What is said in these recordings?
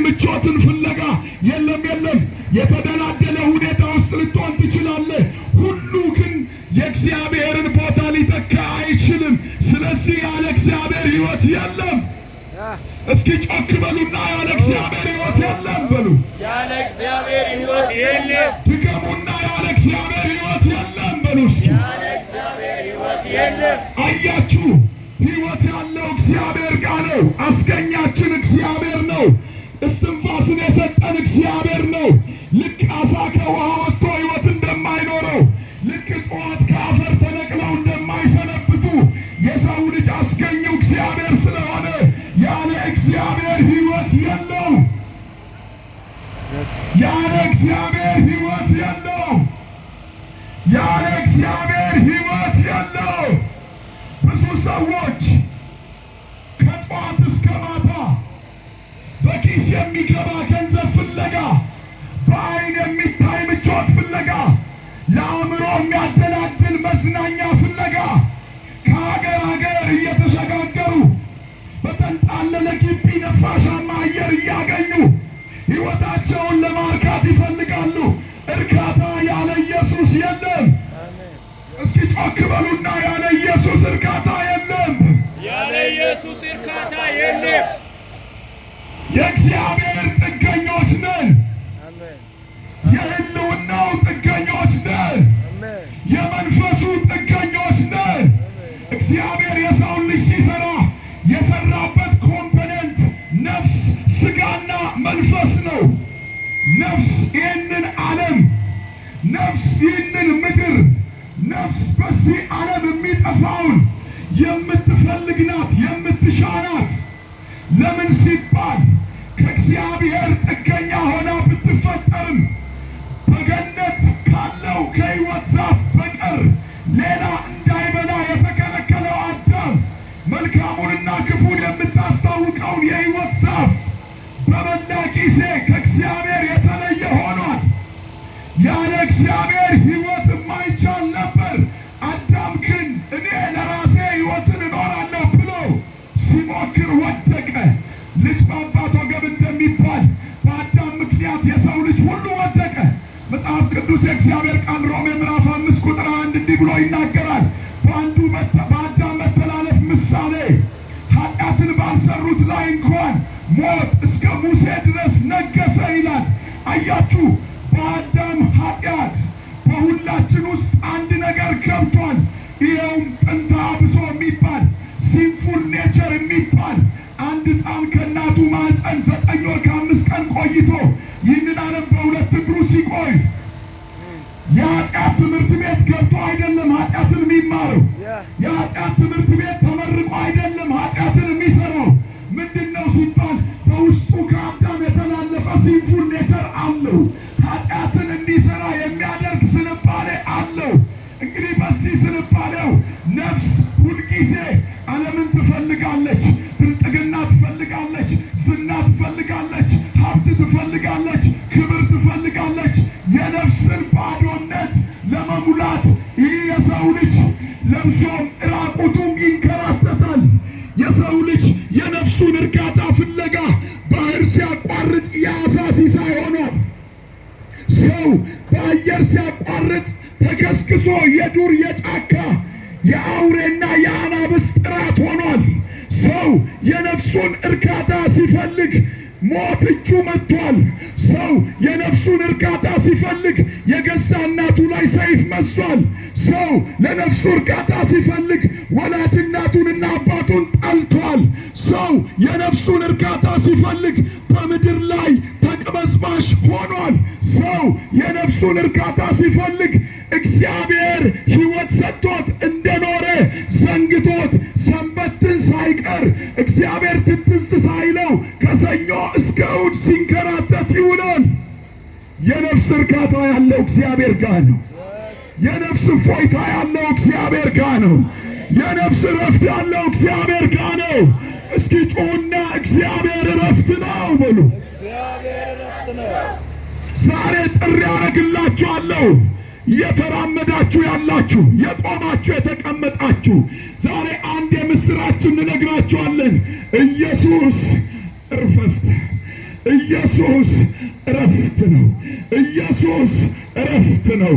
ምቾትን ፍለጋ የለም የለም፣ የተደላደለ ሁኔታ ውስጥ ልትሆን ትችላለህ። ሁሉ ግን የእግዚአብሔርን ቦታ ሊተካ አይችልም። ስለዚህ ያለ እግዚአብሔር ሕይወት የለም። እስኪ ጮክ በሉና ያለ እግዚአብሔር ሕይወት የለም በሉ። ያለ እግዚአብሔር ሕይወት የለም። ድገሙና ያለ እግዚአብሔር ሕይወት የለም በሉ እስኪ። ያለ እግዚአብሔር ሕይወት የለም። አያችሁ፣ ሕይወት ያለው እግዚአብሔር ጋር ነው። አስገኛችን እግዚአብሔር ነው። እስትንፋስን የሰጠን እግዚአብሔር ነው። ልክ አሳ ከውሃ ወጥቶ ሕይወት እንደማይኖረው፣ ልክ እጽዋት ከአፈር ተነቅለው እንደማይሰነብቱ የሰው ልጅ አስገኘው እግዚአብሔር ስለሆነ ያለ እግዚአብሔር ሕይወት የለው። ያለ እግዚአብሔር ሕይወት የለው። ያለ እግዚአብሔር ሕይወት የለው። ብዙ ሰዎች ከጠዋት እስከ ማታ በኪስ የሚገባ ገንዘብ ፍለጋ፣ በዓይን የሚታይ ምቾት ፍለጋ፣ ለአእምሮ የሚያደላድል መዝናኛ ፍለጋ ከሀገር ሀገር እየተሸጋገሩ በተንጣለለ ግቢ ነፋሻማ አየር እያገኙ ሕይወታቸውን ለማርካት ይፈልጋሉ። እርካታ ያለ ኢየሱስ የለም። እስኪ ጮክ በሉና ያለ ኢየሱስ እርካታ የለም። ያለ ኢየሱስ እርካታ የለም። የእግዚአብሔር ጥገኞች ነን። የሕልውናው ጥገኞች ነን። የመንፈሱ ጥገኞች ነን። እግዚአብሔር የሰውን ልጅ ሲሰራ የሰራበት component ነፍስ፣ ስጋና መንፈስ ነው። ነፍስ ይህንን ዓለም፣ ነፍስ ይህንን ምድር፣ ነፍስ በዚህ ዓለም የሚጠፋውን የምትፈልግ ናት፣ የምትሻ ናት። ለምን ሲባል ከእግዚአብሔር ጥገኛ ሆና ብትፈጠርም በገነት ካለው ከሕይወት ዛፍ በቀር ሌላ እንዳይበላ የተከለከለው አዳም መልካሙንና ክፉን የምታስታውቀውን የሕይወት ዛፍ በበላ ጊዜ ከእግዚአብሔር የተለየ ሆኗል። ያለ እግዚአብሔር ሕይወት የማይቻል ነበር። አዳም ግን እኔ ለራሴ ሕይወትን እኖራለሁ ብሎ ሲሞክር ወደቀ። ልጅ በአባት ወገብ እንደሚባል በአዳም ምክንያት የሰው ልጅ ሁሉ ወደቀ። መጽሐፍ ቅዱስ የእግዚአብሔር ቃል ሮሜ ምዕራፍ 5 ቁጥር 1 እንዲህ ብሎ ይናገራል። በአንዱ በአዳም መተላለፍ ምሳሌ ኃጢአትን ባልሰሩት ላይ እንኳን ሞት እስከ ሙሴ ድረስ ነገሰ ይላል። አያችሁ፣ በአዳም ኃጢአት በሁላችን ውስጥ አንድ ነገር ገብቷል። ይኸውም ጥንተ አብሶ የሚባል sinful nature የሚባል፣ አንድ ሕፃን ከእናቱ ማኅፀን 9 ወር ከ5 ቀን ቆይቶ ይህንን ዓለም በሁለት እግሩ ሲቆይ የኃጢአት ትምህርት ቤት ገብቶ አይደለም ኃጢአትን የሚማረው። የኃጢአት ትምህርት ቤት ተመርቆ አይደለም ኃጢአትን የሚሰራው። ምንድን ነው ሲባል በውስጡ ከአዳም የተላለፈ sinful nature አለው። ኃጢአትን እንዲሰራ የሚያደርግ ዝንባሌ አለው። እንግዲህ በዚህ ዝንባሌው ነፍስ ሁልጊዜ ዓለምን ትፈልጋለች፣ ብልጥግና ትፈልጋለች፣ ዝና ትፈልጋለች፣ ሀብት ትፈልጋለች፣ ክብር ትፈልጋለች። የነፍስን ባዶነት ለመሙላት ይህ የሰው ልጅ ለብሶም ራቁቱም ይንከራተታል። የሰው ልጅ የነፍሱን እርካታ ፍለጋ ባህር ሲያቋርጥ የዓሣ ሲሳይ ሆኗል። ሰው በአየር ሲያቋርጥ ተከስክሶ የዱር የጫካ የአውሬና የአናብስት እራት ሆኗል። ሰው የነፍሱን እርካታ ሲፈልግ ሞት እጁ መጥቷል። ሰው የነፍሱን እርካታ ሲፈልግ የገዛ እናቱ ላይ ሰይፍ መዟል። ሰው ለነፍሱ እርካታ ሲፈልግ ወላጅ እናቱንና አባቱን ጠልቷል። ሰው የነፍሱን እርካታ ሲፈልግ በምድር ላይ ተቅበዝባዥ ሆኗል። ሰው የነፍሱን እርካታ ሲፈልግ እግዚአብሔር ሕይወት ሰጥቶት እንደኖረ ዘንግቶት ሰንበትን ሳይቀር እግዚአብሔር ትዝ ሳይለው ከሰኞ እስከ እሑድ ሲንከራተት ይውላል። የነፍስ እርካታ ያለው እግዚአብሔር ጋር ነው። የነፍስ እፎይታ ያለው እግዚአብሔር ጋር ነው። የነፍስ እረፍት ያለው እግዚአብሔር ጋር ነው። እስኪ ጩኹና እግዚአብሔር እረፍት ነው በሉ። እግዚአብሔር እረፍት ነው። ዛሬ ጥሪ አደርግላችኋለሁ። እየተራመዳችሁ ያላችሁ፣ የቆማችሁ፣ የተቀመጣችሁ ዛሬ አንድ የምስራችን እንነግራችኋለን። ኢየሱስ እረፍት፣ ኢየሱስ እረፍት ነው። ኢየሱስ እረፍት ነው።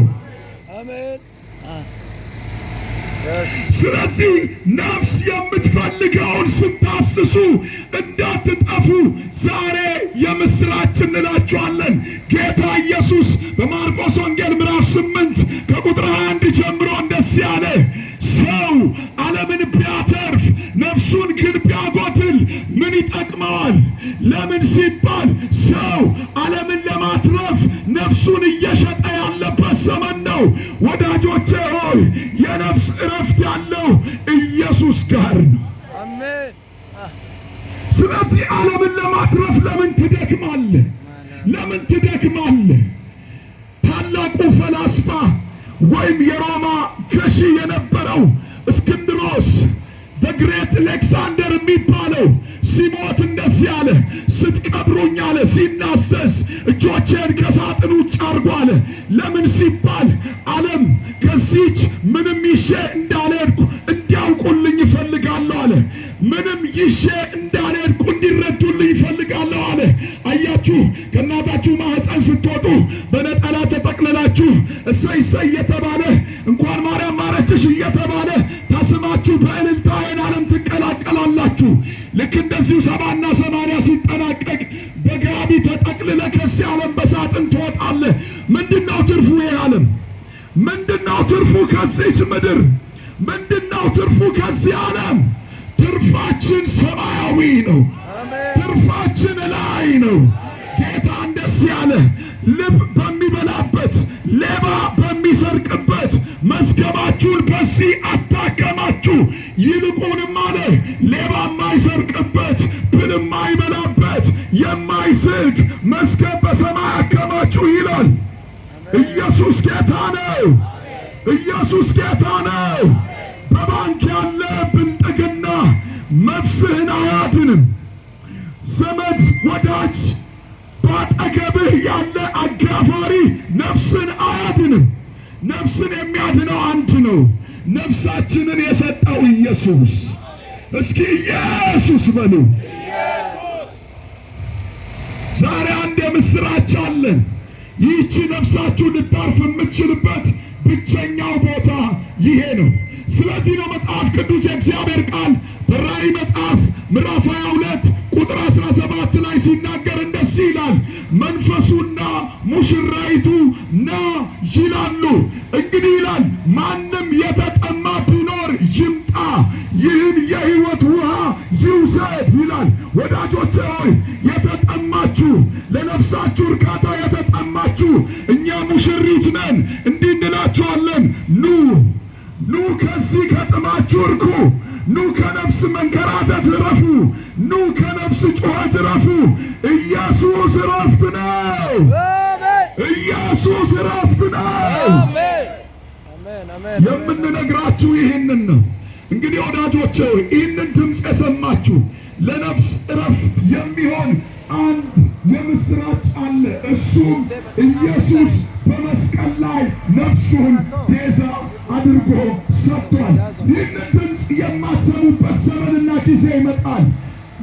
አሜን። ስለዚህ ነፍስ የምትፈልገውን ስታስሱ እንዳትጠፉ ዛሬ የምስራች እንላችኋለን። ጌታ ኢየሱስ በማርቆስ ወንጌል ምዕራፍ 8 ከቁጥር 21 ጀምሮ እንደዚህ አለ፣ ሰው ዓለምን ቢያተርፍ ነፍሱን ግን ቢያጎድል ምን ይጠቅመዋል? ለምን ሲባል ሰው ዓለምን ለማትረፍ ነፍሱን እየሸጠ ያለበት ዘመን ነው። ወዳጆቼ ሆይ የነፍስ እረፍት ያለው ኢየሱስ ጋር ነው። አሜን። ስለዚህ ዓለምን ለማትረፍ ለምን ትደክማለህ? ለምን ትደክማለህ? ታላቁ ፈላስፋ ወይም የሮማ ገዢ የነበረው እስክንድሮስ the great አሌክሳንደር የሚባለው ሲሞት እንደዚህ አለ፣ ስትቀብሩኝ አለ ሲናዘዝ እጆቼን ከሳጥን ውጭ አድርጎ አለ። ለምን ሲባል ዓለም ከዚች ምንም ይዤ እንዳልሄድኩ እንዲያውቁልኝ እፈልጋለሁ አለ። ምንም ይዤ እንዳልሄድኩ እንዲረዱልኝ እፈልጋለሁ አለ። አያችሁ፣ ከእናታችሁ ማህፀን ስትወጡ በነጠላ ተጠቅልላችሁ እሰይ እሰይ እየተባለ እንኳን ማርያም ማረችሽ እየተባለ ተስማችሁ በእልልታ ይህን ዓለም ትቀላቀላላችሁ። ልክ እንደዚሁ 70ና 80 ሲጠናቀቅ በጋቢ ተጠቅልለ ከዚህ ዓለም በሳጥን ትወጣለህ። ምንድነው ትርፉ? ይህ ዓለም ምንድነው ትርፉ? ከዚች ምድር ምንድነው ትርፉ? ከዚህ ዓለም ትርፋችን ሰማያዊ ነው። አሜን። ትርፋችን ላይ ነው። ጌታ እንደዚህ ያለ ልብ በሚበላበት ሌባ በሚሰርቅበት መዝገባችሁን በዚህ አታከማችሁ። ይልቁንም አለ ሌባ የማይሰርቅበት ብል የማይበላበት የማይዝግ መዝገብ በሰማይ አከማችሁ ይላል። ኢየሱስ ጌታ ነው። ኢየሱስ ጌታ ነው። በባንክ ያለ ብልጥግና ነፍስህን አያድንም። ዘመድ ወዳጅ ባጠገብህ ያለ አጋፋሪ ነፍስን አያድንም። ነፍስን የሚያድነው አንድ ነው፣ ነፍሳችንን የሰጠው ኢየሱስ። እስኪ ኢየሱስ በሉ። ዛሬ አንድ የምስራች አለን። ይህቺ ነፍሳችሁ ልታርፍ የምትችልበት ብቸኛው ቦታ ይሄ ነው። ስለዚህ ነው መጽሐፍ ቅዱስ የእግዚአብሔር ቃል በራእይ መጽሐፍ ምዕራፍ 22 ቁጥር 17 ላይ ሲናገር እንደዚህ ይላል፣ መንፈሱና ሙሽራይቱ ና ይላሉ። እንግዲህ ይላል ማንም የተጠማ ቢኖር ይምጣ፣ ይህን የሕይወት ውሃ ይውሰድ ይላል። ወዳጆቼ ሆይ የተጠማችሁ፣ ለነፍሳችሁ እርካታ የተጠማችሁ እኛ ሙሽሪት ነን፣ እንዲህ እንላችኋለን፣ ኑ ኑ ከዚህ ከጥማችሁ እርኩ። ኑ ከነፍስ መንከራተት እረፉ። ኑ ከነፍስ ጩኸት እረፉ። ኢየሱስ እረፍት ነው። አሜን። ኢየሱስ እረፍት ነው። አሜን። አሜን። አሜን። የምንነግራችሁ ይህንን ነው። እንግዲህ ወዳጆቼ ሆይ ይህንን ድምፅ የሰማችሁ ለነፍስ እረፍት የሚሆን አንድ የምስራች አለ። እሱም ኢየሱስ በመስቀል ላይ ነፍሱን ቤዛ አድርጎ ሰጥቷል። ይህንን ድምፅ የማትሰሙበት ዘመንና ጊዜ ይመጣል።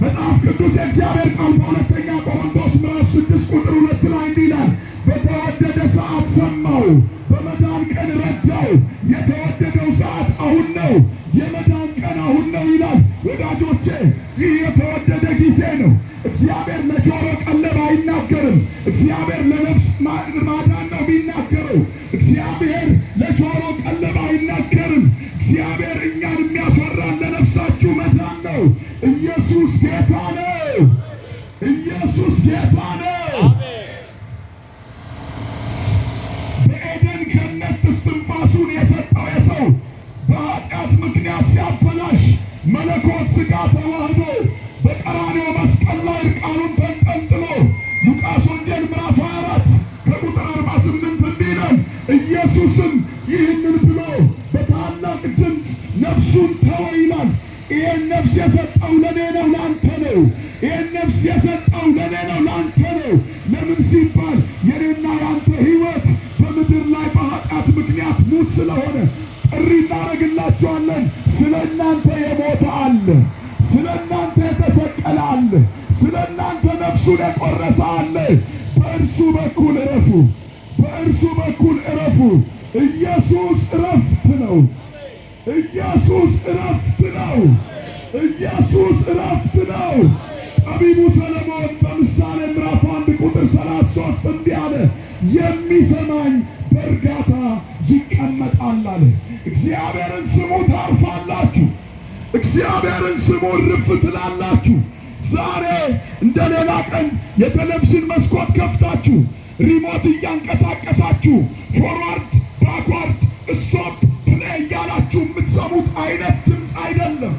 መጽሐፍ ቅዱስ የእግዚአብሔር ቃል በሁለተኛ ቆሮንቶስ ምዕራፍ 6 ቁጥር 2 ላይ እንዲህ ይላል፣ በተወደደ ሰዓት ሰማው፣ በመዳን ቀን ረዳው። የተወደደው ሰዓት አሁን ነው፣ የመዳን ቀን አሁን ነው ይላል። ወዳጆቼ ይህ የተወደደ ጊዜ ነው። እግዚአብሔር ለጆሮ ቀለብ አይናገርም። እግዚአብሔር ለነፍስ ማዳን ነው የሚናገረው። እግዚአብሔር ለጆሮ ቀለብ አይናገርም። እግዚአብሔር እኛን የሚያስወራን ለነፍሳችሁ መዳን ነው። ኢየሱስ ጌታ ነው። ኢየሱስ ጌታ ነው። በኤደን ገነት እስትንፋሱን የሰጠው የሰው በኃጢአት ምክንያት ሲያበላሽ መለኮት ሥጋ ተዋህዶ በቀራንዮ መስቀል ላይ እርቃኑን ተንጠልጥሎ ሉቃስ ወንጌል ምዕራፍ 24 ከቁጥር 48 እንዲህ ይላል፣ ኢየሱስም ይህንን ብሎ በታላቅ ድምፅ ነፍሱን ተወ ይላል። ይህን ነፍስ የሰጠው ለእኔ ነው፣ ለአንተ ነው። ይህን ነፍስ የሰጠው ለእኔ ነው፣ ለአንተ ነው። ለምን ሲባል የኔና የአንተ ሕይወት በምድር ላይ በኃጢአት ምክንያት ሙት ስለሆነ ጥሪ እናደርግላችኋለን። ስለ እናንተ የሞተ አለ። ስለ እናንተ የተሰቀለ አለ። ስለ እናንተ ነፍሱን የቆረጠ የፈረሰ አለ። በእርሱ በኩል እረፉ። በእርሱ በኩል እረፉ። ኢየሱስ እረፍት ነው። ኢየሱስ እረፍት ነው። ኢየሱስ እረፍት ነው። ጠቢቡ ሰለሞን በምሳሌ ምዕራፍ 1 ቁጥር 33 እንዲህ አለ፣ የሚሰማኝ በእርጋታ ይቀመጣል አለ። እግዚአብሔርን ስሙ ታርፋላችሁ። እግዚአብሔርን ስሙ እርፍ ትላላችሁ። ዛሬ እንደ ሌላ ቀን የቴሌቪዥን መስኮት ከፍታችሁ remote እያንቀሳቀሳችሁ forward፣ backward፣ stop፣ play እያላችሁ የምትሰሙት አይነት ድምፅ አይደለም።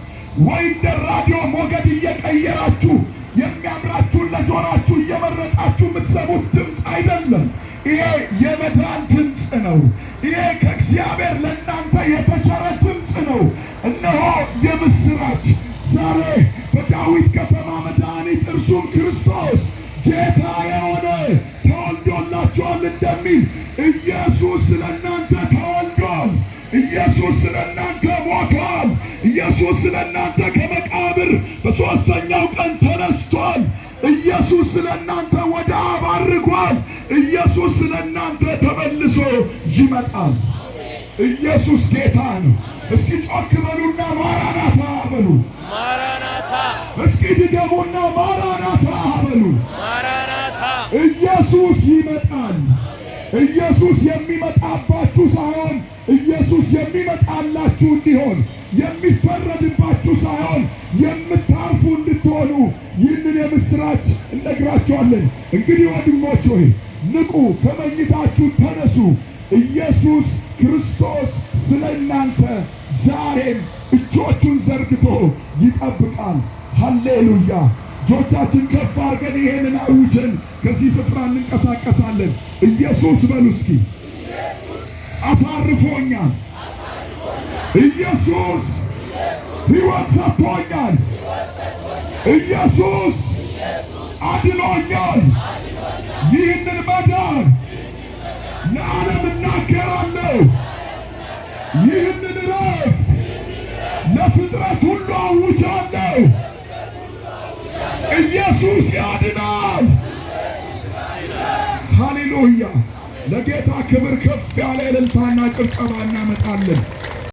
ወይ እንደ ራዲዮ ሞገድ እየቀየራችሁ የሚያምራችሁን ለጆራችሁ እየመረጣችሁ የምትሰሙት ድምፅ አይደለም። ይሄ የመዳን ድምፅ ነው። ይሄ ከእግዚአብሔር ለእናንተ የተቸረ ድምፅ ነው። እነሆ የምስራች ዛሬ በዳዊት ከተማ መድኃኒት እርሱም ክርስቶስ ጌታ የሆነ ተወልዶላችኋል እንደሚል ኢየሱስ ስለ እናንተ ተወልዷል። ኢየሱስ ስለ እናንተ ሞቷል። ኢየሱስ ስለ እናንተ ከመቃብር በሦስተኛው ቀን ተነስቷል። ኢየሱስ ስለ እናንተ ወደ አብ አርጓል። ኢየሱስ ስለ እናንተ ተመልሶ ይመጣል። ኢየሱስ ጌታ ነው። እስኪ ጮክ በሉና ማራናታ በሉ። ማራናታ። እስኪ ድገሙና ማራናታ በሉ። ማራናታ። ኢየሱስ ይመጣል። ኢየሱስ የሚመጣባችሁ ሳይሆን ኢየሱስ የሚመጣላችሁ እንዲሆን፣ የሚፈረድባችሁ ሳይሆን የምታርፉ እንድትሆኑ ይህንን የምስራች እነግራችኋለን። እንግዲህ ወንድሞች ሆይ ንቁ፣ ከመኝታችሁ ተነሱ። ኢየሱስ ክርስቶስ ስለ እናንተ ዛሬም እጆቹን ዘርግቶ ይጠብቃል። ሃሌሉያ! እጆቻችን ከፍ አድርገን ይሄንን አውጀን ከዚህ ስፍራ እንንቀሳቀሳለን። ኢየሱስ በሉ እስኪ አሳርፎኛል። ኢየሱስ ሕይወት ሰጥቶኛል። ኢየሱስ አድኖኛል። ይህንን መዳን ለዓለም እናገራለሁ። ይህንን ረፍት ለፍጥረት ሁሉ አውጃለሁ። ኢየሱስ ያድናል። ሃሌሉያ! ለጌታ ክብር ከፍ ያለ እልልታና ጭብጨባ እናመጣለን።